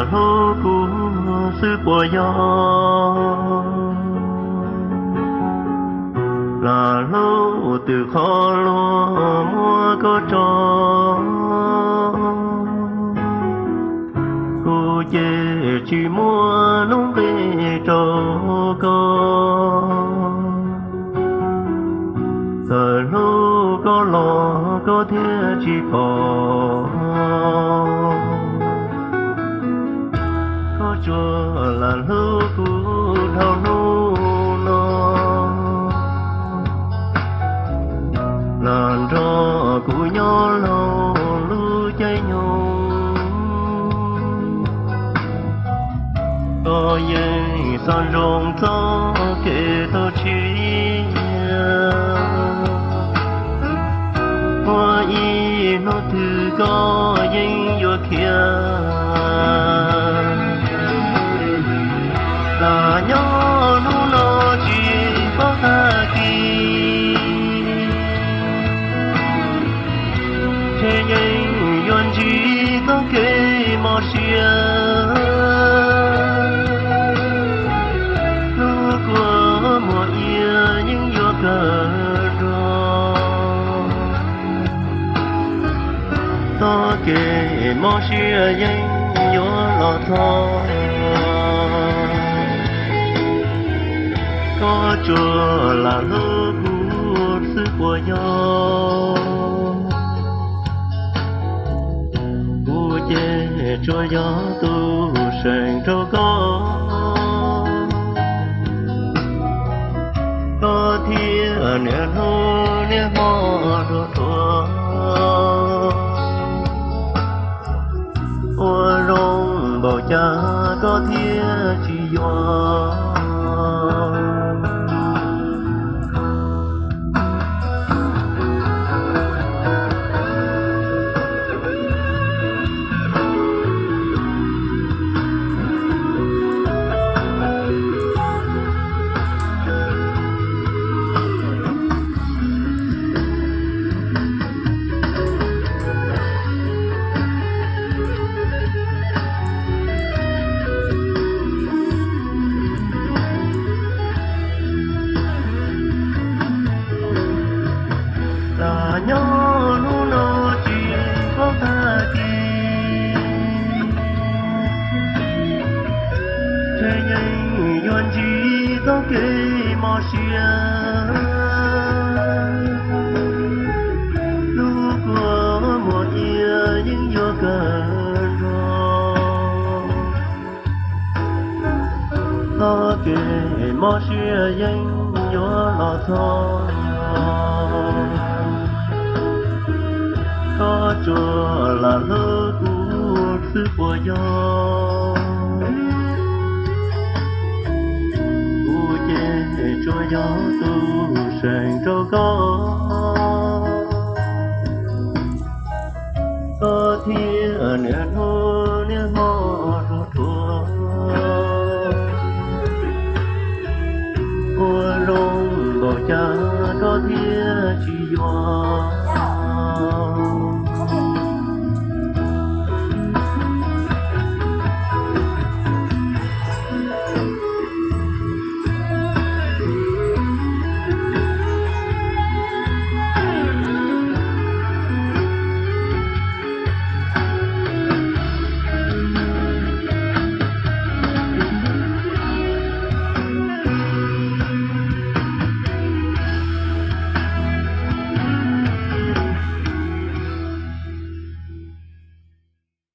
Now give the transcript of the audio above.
Hlub kuv xwb puas yog? Lam hlub twb qhov luag muab koj tso, kuv ces tsis muaj hnub nqis rau koj. Txawm hlub koj los koj thiaj tsis pom, koj tsuas lam hlub kuv dhau hnub no, lam nrog kuv nyob laug lub caij nyoog. Koj yeej xav zoo txoj kev tau tshiab, muaj ib hnub twg koj yeej yuav khiav. Lam nyob hnub no tsis paub tag kis, ntshe yeej yuav ntsib txoj kev mob siab. Hlub kua muag ia yeej yuav kawg nrog, txoj kev mob siab yeej yuav los txog. Koj tsuas lam hlub kuv xwb puas yog? Kuv ces tsuas yog tus seem rau koj, koj thiaj niaj hnub niaj hmo ruam thuam. Ua zoo npaum cas koj thiaj tsis yuav? Lam nyob hnub no tsis paub tag kis, ntshe yeej yuav ntsib txoj kev mob siab. Hlub kua muag ia yeej yuav kawg nrog, txoj kev mob siab yeej yuav los txog. Koj tsuas lam hlub kuv xwb puas yog? Kuv ces tsuas yog tus seem rau koj, koj thiaj niaj hnub niaj hmo ruam thuam. Ua zoo npaum cas koj thiaj tsis yuav?